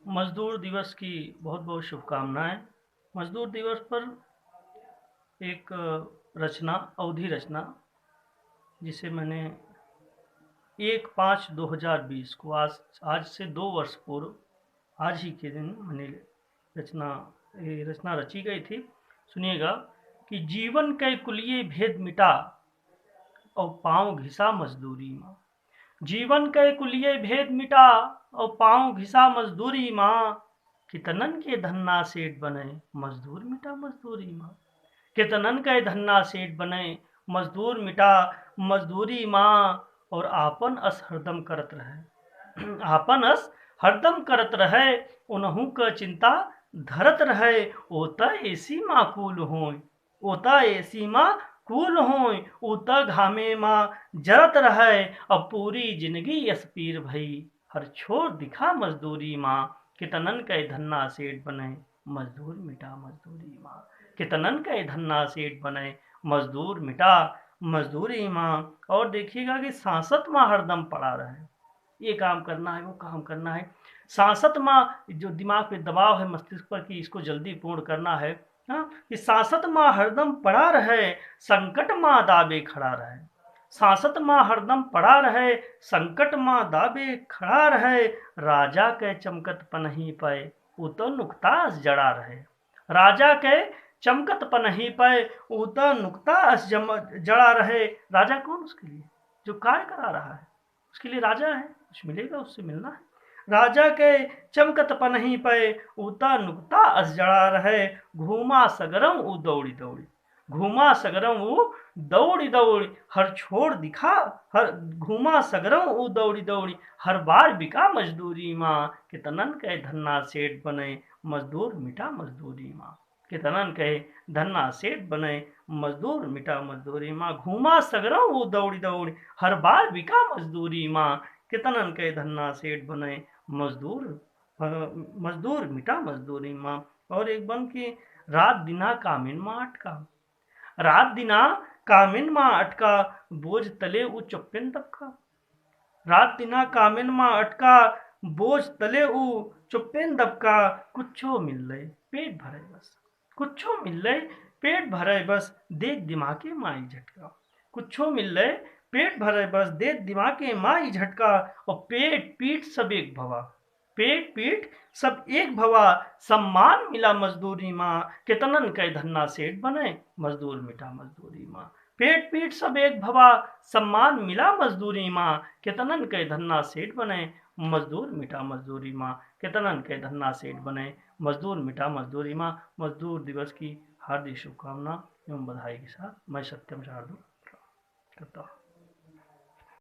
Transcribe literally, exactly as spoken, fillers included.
मजदूर दिवस की बहुत बहुत शुभकामनाएं। मजदूर दिवस पर एक रचना, अवधी रचना, जिसे मैंने एक पाँच दो हज़ार बीस को, आज, आज से दो वर्ष पूर्व, आज ही के दिन मैंने रचना, ये रचना रची गई थी। सुनिएगा कि जीवन कै कुलिये भेद मिटा और पाँव घिसा मजदूरी मा। जीवन कै कुलिये भेद मिटा और पाँव घिसा मजदूरी मा। कितनन कै धन्ना सेठ बनै मजदूर मिटा मजदूरी मा। कितनन कै धन्ना सेठ बनै मजदूर मिटा मजदूरी मा। और आपन अस हरदम करत रहै, आपन अस हरदम करत रहै, उनहूँ कै चिंता धरत रहै। ओ त एसी मा कूल होय, ओ त एसी मा कूल होय, ऊ त घामे मा जरत रहै। अब पूरी जिनगी यस पीर भई, हर छोर दिखा मजदूरी मा। कितनन कै धन्ना सेठ बनै मजदूर मिटा मजदूरी मा। कितनन कै धन्ना सेठ बनै मजदूर मिटा मजदूरी मा। और देखिएगा कि सांसत मा हरदम पड़ा रहै, ये काम करना है, वो काम करना है। सांसत मा जो दिमाग पे दबाव है मस्तिष्क पर कि इसको जल्दी पूर्ण करना है, हाँ, कि सांसत मा हरदम पड़ा रहै, संकट मा दाबे खड़ा रहै। सांसत मा हरदम पड़ा रहै, संकट मा दाबे खड़ा रहै। राजा कै चमकत पनही पै, ऊ त नुकता अस जड़ा रहै। राजा कै चमकत पनही पै, ऊ त नुकता अस जम-, जड़ा रहै। राजा कौन? उसके लिए जो कार्य करा रहा है, उसके लिए राजा है, कुछ मिलेगा, उससे मिलना है। राजा कै चमकत पनही पै, ऊ त नुकता अस जड़ा रहै। घूमा सगरम ऊ दौड़ी दौड़ी, घूमा सगरम ऊ दौड़ी दौड़ी, हर छोर दिखा, हर, घूमा सगरम ऊ दौड़ी दौड़ी, हर बार बिका मजदूरी मा। कितनन कै धन्ना सेठ बनै मजदूर मिटा मजदूरी मा। कितनन कै धन्ना सेठ बनै मजदूर मिटा मजदूरी मा। घूमा सगरम ऊ दौड़ी दौड़ी, हर बार बिका मजदूरी मा। कितनन कै धन्ना सेठ बनै मजदूर, अ, मजदूर मिटा मजदूरी मा। और एक बन कि रात दिना कामिन मा अटका, रात दिना कामिन मा अटका, बोझ तले ऊ चुप्पेन दबका। रात दिना कामिन मा अटका, बोझ तले ऊ चुप्पेन दबका। कुच्छो मिल्लै पेट भरै बस, कुच्छो मिल्लै पेट भरै बस, देत दिमागे मा एक झटका। कुच्छो मिल्लै पेट भरै बस, देत दिमागे मा एक झटका। और पेट पीठ सब एक भवा, पेट पीठ सब एक भवा, सम्मान मिला मजदूरी मा। कितनन कै धन्ना सेठ बनै मजदूर मिटा मजदूरी मा। पेट पीठ सब एक भवा, सम्मान मिला मजदूरी मा। कितनन कै धन्ना सेठ बनै मजदूर मिटा मजदूरी मा। कितनन कै धन्ना सेठ बनै मजदूर मिटा मजदूरी मा। मजदूर दिवस की हार्दिक शुभकामना एवं बधाई के साथ मैं सत्यम शार्दुल करता हूँ।